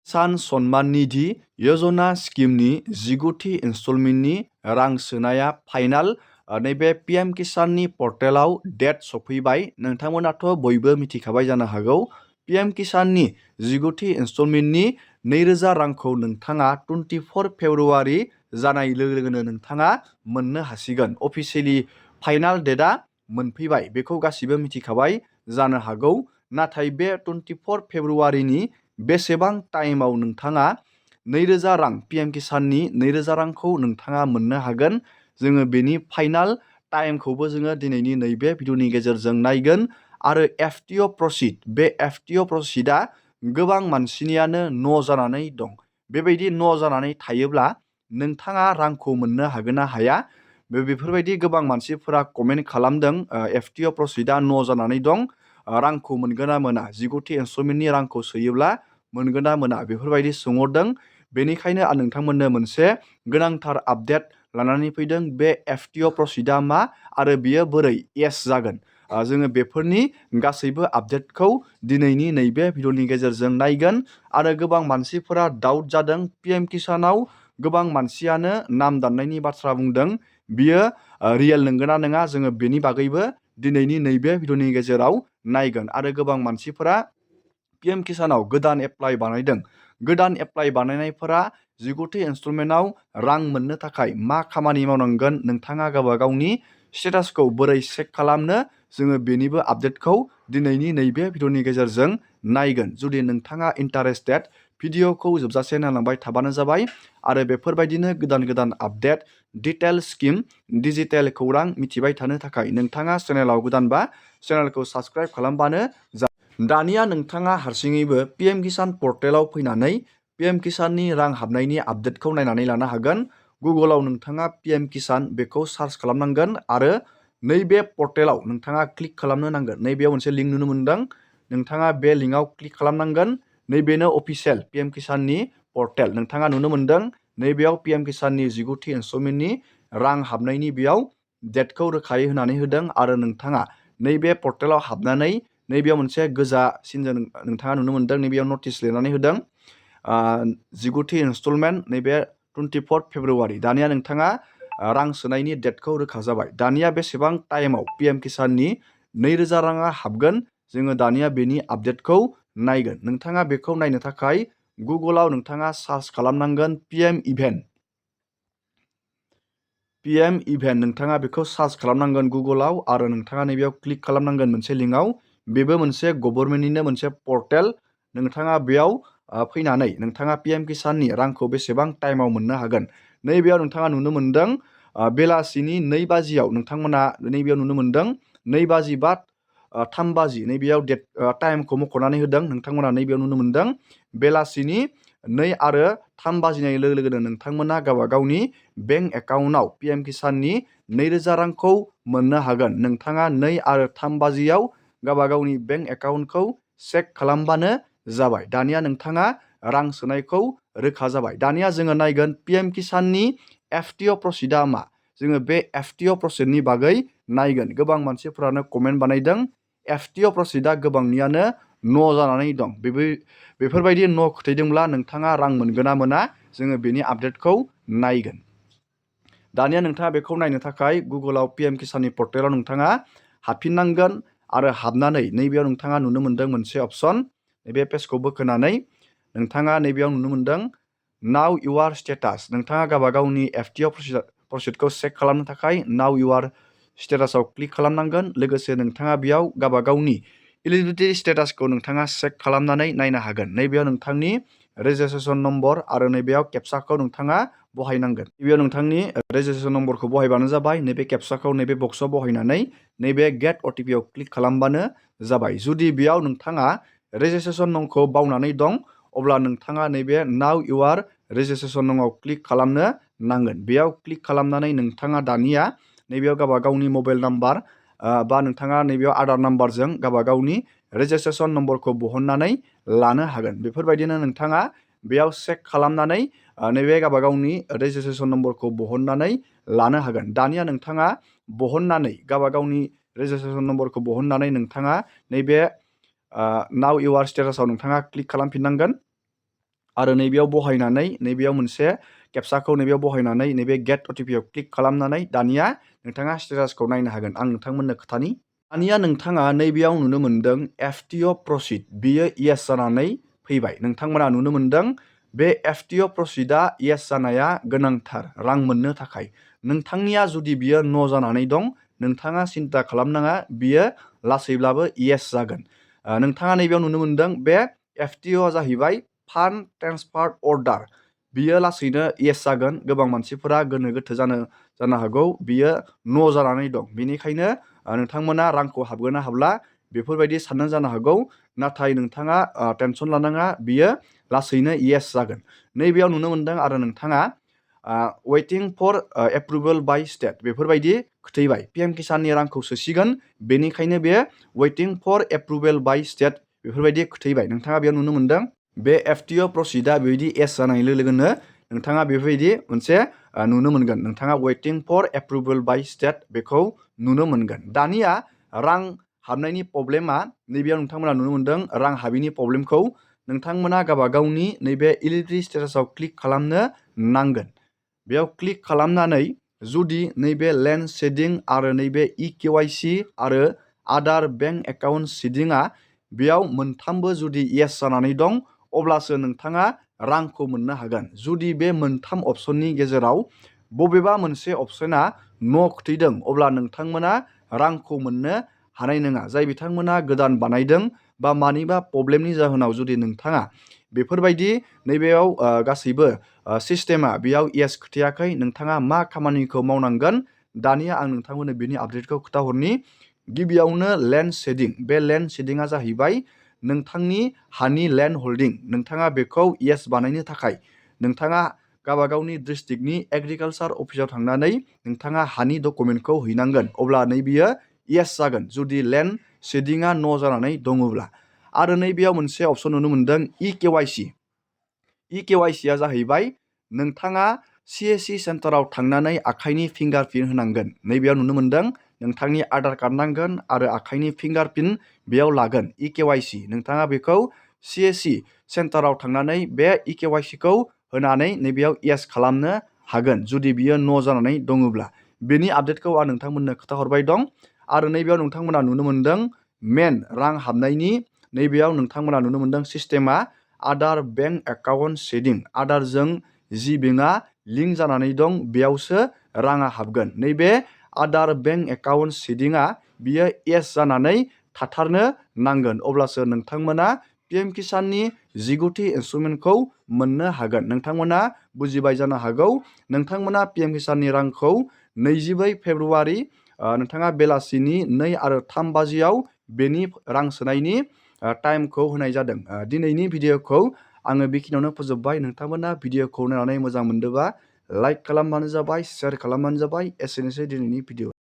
सान सन्मान निधि यजना स्किमनि 19थि इनस्टलमेन्टनि रां सोनाया फाइनाल नैबे पिएम किसाननि पर्टेलाव डेट सफैबाय। नोंथांमोनाथ' बयबो मिथिखाबाय जानो हागौ। पिएम किसाननि 19थि इनस्टलमेन्टनि 2000 रांखौ नोंथाङा 24 फेब्रुवारि जानाय लोगो लोगोनो नोंथाङा मोननो हासिगोन। अफिसियेलि फाइनाल डेटआ मोनफैबाय, बेखौ गासिबो मिथिखाबाय जानो हागौ। नाथाय बे 24 फेब्रुवारिनि बेसेबां टाइमाव नोंथाङा 2000 रां पिएम किसाननि 2000 रांखौ नोंथाङा मोननो हागोन, जोङो बेनि फाइनाल टाइमखौबो जोङो दिनैनि नैबे भिडिअनि गेजेरजों नायगोन। आरो FTO प्रसिड, बे FTO प्रसिडआ गोबां मानसिनियानो न' जानानै दं। बेबायदि न' जानानै थायोब्ला नोंथाङा रांखौ मोननो हागोन ना हाया? बेफोरबायदि गोबां मानसिफोरा कमेन्ट खालामदों FTO प्रसिडआ न' जानानै दं, रांखौ मोनगोन ना मोना, 19थि इनस्टलमेन्टनि रांखौ सोयोब्ला मोनगोन ना मोना, बेफोरबायदि सोंहरदों। बेनिखायनो आं नोंथांमोननो मोनसे गोनांथार आपडेट लानानै फैदों। बे FTO प्रसिडआ मा आरो बियो बोरै येस जागोन, जोङो बेफोरनि गासैबो आपडेटखौ दिनैनि नैबे भिडिअनि गेजेरजों नायगोन। आरो गोबां मानसिफोरा डाउट जादों, पिएम किसानाव गोबां मानसियानो नाम दाननायनि बाथ्रा बुंदों, बियो रियेल नंगौना नङा, जोङो बेनि बागैबो दिनैनि नैबे भिडिअनि गेजेराव नायगोन। आरो गोबां मानसिफोरा पिएम किसानाव गोदान एप्लाइ बानायदों। गोदान एप्लाइ बानायनायफोरा 19थि इनस्टलमेन्टआव रां मोननो थाखाय मा खामानि मावनांगोन, नोंथाङा गावबा गावनि स्टेटासखौ बोरै चेक खालामनो, जोङो बेनिबो आपडेटखौ दिनैनि नैबे भिडिअनि गेजेरजों नायगोन। जुदि नोंथाङा इन्टारेस्टेड, भिडिअखौ जोबजासे नायलांबाय थाबानो जाबाय। आरो बेफोरबायदिनो गोदान गोदान आपडेट, डिटेल स्किम, डिजिटेल खौरां मिथिबाय थानो थाखाय नोंथाङा चेनेलाव गोदानबा चेनेलखौ साबस्क्राइब खालामबानो जाबाय। दानिया नोंथाङा हारसिङैबो पिएम किसान पर्टेलाव फैनानै पिएम किसाननि रां हाबनायनि आपडेटखौ नायनानै लानो हागोन। गुगोलाव नोंथाङा पिएम किसान बेखौ सार्च खालामनांगोन आरो नैबे पर्टेलाव नोंथाङा क्लिक खालामनो नांगोन। नैबेयाव मोनसे लिंक नुनो मोनदों, नोंथाङा बे लिंकआव क्लिक खालामनांगोन। नैबेनो अफिसियेल पिएम किसाननि पर्टेल, नोंथाङा नुनो मोनदों नैबेयाव पिएम किसाननि 19थि इनस्टलमेन्टनि रां हाबनायनि बेयाव डेटखौ रोखायै होनानै होदों। आरो नोंथाङा नैबे पर्टेलाव हाबनानै नैबेयाव मोनसे गोजा सिनजों नोंथाङा नुनो मोनदों, नैबेयाव नटिस लिरनानै होदों 19थि इनस्टलमेन्ट, नैबे 24 फेब्रुवारि। दानिया नोंथाङा रां सोनायनि डेटखौ रोखा जाबाय। दानिया बेसेबां टाइमाव पिएम किसाननि 2000 राङा हाबगोन, जोङो दानिया बेनि आपडेटखौ नायगोन। नोंथाङा बेखौ नायनो थाखाय गुगोलाव नोंथाङा सार्च खालामनांगोन पिएम इभेन्ट, नोंथाङा बेखौ सार्च खालामनांगोन गुगोलाव। आरो नोंथाङा नैबेयाव क्लिक खालामनांगोन मोनसे लिंकआव। बेबो मोनसे गभर्नमेन्टनिनो मोनसे पर्टेल। नोंथाङा बेयाव फैनानै नोंथाङा पिएम किसाननि रांखौ बेसेबां टाइमाव मोननो हागोन, नैबेयाव नोंथाङा नुनो मोनदों बेलासिनि 2 बाजियाव नोंथांमोना नैबेयाव नुनो मोनदों 2 बाजि बा 3 बाजि, नैबेयाव डेट टाइमखौ मख'नानै होदों। नोंथांमोना नैबेयाव नुनो मोनदों बेलासिनि 2 आरो 3 बाजिनाय लोगो लोगोनो नोंथांमोना गावबा गावनि बेंक एकाउन्टआव पिएम किसाननि 2000 रांखौ मोननो हागोन। नोंथाङा 2 आरो 3 बाजियाव गावबा गावनि बेंक एकाउन्टखौ चेक खालामबानो जाबाय। दानिया नोंथाङा रां सोनायखौ रोखा जाबाय। दानिया जोङो नायगोन पिएम किसाननि FTO प्रसिडआ मा, जोङो बे FTO प्रसिडनि बागै नायगोन। गोबां मानसिफोरानो कमेन्ट बानायदों FTO प्रसिडआ गोबांनियानो न' जानानै दं, बेफोरबायदि न' खोथैदोंब्ला नोंथाङा रां मोनगोन ना मोना, जोङो बेनि आपडेटखौ नायगोन। दानिया नोंथाङा बेखौ नायनो थाखाय गुगोलाव पिएम किसाननि पर्टेलाव नोंथाङा हाबफिननांगोन। आरो हाबनानै नैबेयाव नोंथाङा नुनो मोनदों मोनसे अपसन, नैबे पेजखौ बोखोनानै नोंथाङा नैबेयाव नुनो मोनदों नाउ इउआर स्टेटास। नोंथाङा गावबा गावनि FTO प्रसिडखौ चेक खालामनो थाखाय नाउ इउआर स्टेटासाव क्लिक खालामनांगोन। लोगोसे नोंथाङा बेयाव गावबा गावनि इलिजिबिलिटि स्टेटासखौ नोंथाङा चेक खालामनानै नायनो हागोन। नैबेयाव नोंथांनि रेजिस्ट्रेसन नम्बर आरो नैबेयाव केपसाखौ नोंथाङा बहायनांगोन। नैबेयाव नोंथांनि रेजिस्ट्रेसन नम्बरखौ बहायबानो जाबाय। नैबे केपसाखौ नैबे बक्सआव बहायनानै नैबे गेट OTP आव क्लिक खालामबानो जाबाय। जुदि बेयाव नोंथाङा रेजिस्ट्रेसन नंखौ बावनानै दं, अब्ला नोंथाङा नैबे नाउ इउआर रेजिस्ट्रेसन नंआव क्लिक खालामनो नांगोन। बेयाव क्लिक खालामनानै नोंथाङा दानिया नैबेयाव गावबा गावनि मबाइल नाम्बार बा नोंथाङा नैबेयाव आधार नाम्बारजों गावबा गावनि रेजिस्ट्रेसन नम्बरखौ बहननानै लानो हागोन। बेफोरबायदिनो नोंथाङा बेयाव चेक खालामनानै नैबे गावबा गावनि रेजिस्ट्रेसन नम्बरखौ बहननानै लानो हागोन। दानिया नोंथाङा बहननानै गावबा गावनि रेजिस्ट्रेसन नम्बरखौ बहननानै नोंथाङा नैबे नाउ इउआर स्टेटासाव नोंथाङा क्लिक खालामफिननांगोन। आरो नैबेयाव बहायनानै नैबेयाव मोनसे केपसाखौ नैबेयाव बहायनानै नैबे गेट अटिपिआव क्लिक खालामनानै दानिया नोंथाङा स्टेटासखौ नायनो हागोन। आं नोंथांमोननो खोथानि दानिया नोंथाङा नैबेयाव नुनो मोनदों FTO प्रसिड बियो येस जानानै फैबाय। नोंथांमोना नुनो मोनदों बे FTO प्रसिडआ येस जानाया गोनांथार रां मोननो थाखाय। नोंथांनिया जुदि बियो न' जानानै दं नोंथाङा सिन्था खालामनाङा बियो लासैब्लाबो येस जागोन। नोंथाङा नैबेयाव नुनो मोनदों बे FTOआ जाहैबाय फान्ड ट्रेन्सफार अर्डार बियो लासैनो येस जागोन। गोबां मानसिफोरा गोनो गोथो जानो हागौ बियो न' जानानै दं बेनिखायनो नोंथांमोना रांखौ हाबगोन ना हाबला बेफोरबायदि साननो जानो हागौ। नाथाय नोंथाङा टेनसन लानाङा बियो लासैनो येस जागोन। नैबेयाव नुनो मोनदों आरो नोंथाङा waiting for approval by state बेफोरबायदि खोथैबाय PM किसाननि रांखौ सोसिगोन बेनिखायनो बे waiting for approval by state बेफोरबायदि खोथैबाय। नोंथाङा बेयाव नुनो मोनदों बे FTO प्रसिडआ बेबायदि येस जानाय लोगो लोगोनो नोंथाङा बेफोरबायदि मोनसे नुनो मोनगोन। नोंथाङा waiting for approval by state बेखौ नुनो मोनगोन। दानिया रां हाबनायनि प्रब्लेमा नैबेयाव नोंथांमोना नुनो मोनदों रां हाबिनि प्रब्लेमखौ नोंथांमोना गावबा गावनि नैबे इलिजिबिलिटि स्टेटासआव क्लिक खालामनो नांगोन। बेयाव क्लिक खालामनानै जुदि नैबे लेन्ड शेडिं आरो नैबे EKYC आरो आदार बेंक एकाउन्ट शेडिंआ बेयाव मोनथामबो जुदि येस जानानै दं अब्लासो नोंथाङा रांखौ मोननो हागोन। जुदि बे मोनथाम अपसननि गेजेराव बबेबा मोनसे अपसना न' खोथैदों अब्ला नोंथांमोना रांखौ मोननो हानाय नङा। जाय बिथांमोना गोदान बानायदों बा मानिबा प्रब्लेमनि जाहोनाव जुदि नोंथाङा बेफोरबायदि नैबेयाव गासैबो सिस्टेमा बेयाव येस खोथायाखै नोंथाङा मा खामानिखौ मावनांगोन दानिया आं नोंथांमोननो बेनि आपडेटखौ खोथाहरनि। गिबियावनो लेन्ड शेडिं बे लेन्ड शेडिंआ जाहैबाय नोंथांनि हानि लेन्ड हल्डिं नोंथाङा बेखौ येस बानायनो थाखाय नोंथाङा गावबा गावनि डिस्ट्रिक्टनि एग्रिकालसार अफिसाव थांनानै नोंथाङा हानि डकुमेन्टखौ हैनांगोन अब्ला नैबेयो येस जागोन जुदि लेन्ड शेडिंआ न' जानानै दङब्ला। आरो नैबेयाव मोनसे अपसन नुनो मोनदों EKYC आ जाहैबाय नोंथाङा CSC सेन्टाराव थांनानै आखाइनि फिंगारप्रिन्ट होनांगोन। नैबेयाव नुनो मोनदों नोंथांनि आधार कार्ड नांगोन आरो आखाइनि फिंगारप्रिन्ट बेयाव लागोन EKYC नोंथाङा बेखौ CSC सेन्टाराव थांनानै बे EKYC खौ होनानै नैबेयाव येस खालामनो हागोन जुदि बियो न' जानानै दङब्ला। बेनि आपडेटखौ आं नोंथांमोननो खोथाहरबाय दं। आरो नैबेयाव नोंथांमोना नुनो मोनदों मेन रां हाबनायनि नैबेयाव नोंथांमोना नुनो मोनदों सिस्टेमा आदार बेंक एकाउन्ट शेडिं आदारजों जि बेंकआ लिंक जानानै दं बेयावसो राङा हाबगोन। नैबे आदार बेंक एकाउन्ट शेडिंआ बियो येस जानानै थाथारनो नांगोन अब्लासो नोंथांमोना PM किसाननि 19थि इनस्टलमेन्टखौ मोननो हागोन। नोंथांमोना बुजिबाय जानो हागौ नोंथांमोना PM किसाननि रांखौ 24 फेब्रुवारि नोंथाङा बेलासिनि 2 आरो 3 बाजियाव बेनि रां सोनायनि टाइमखौ होनाय जादों। दिनैनि भिडिअखौ आङो बेखिनियावनो फोजोबबाय। नोंथांमोना भिडिअखौ नायनानै मोजां मोनदोंबा लाइक खालामबानो जाबाय शेयार खालामबानो जाबाय। एसेनोसै दिनैनि भिडिअ।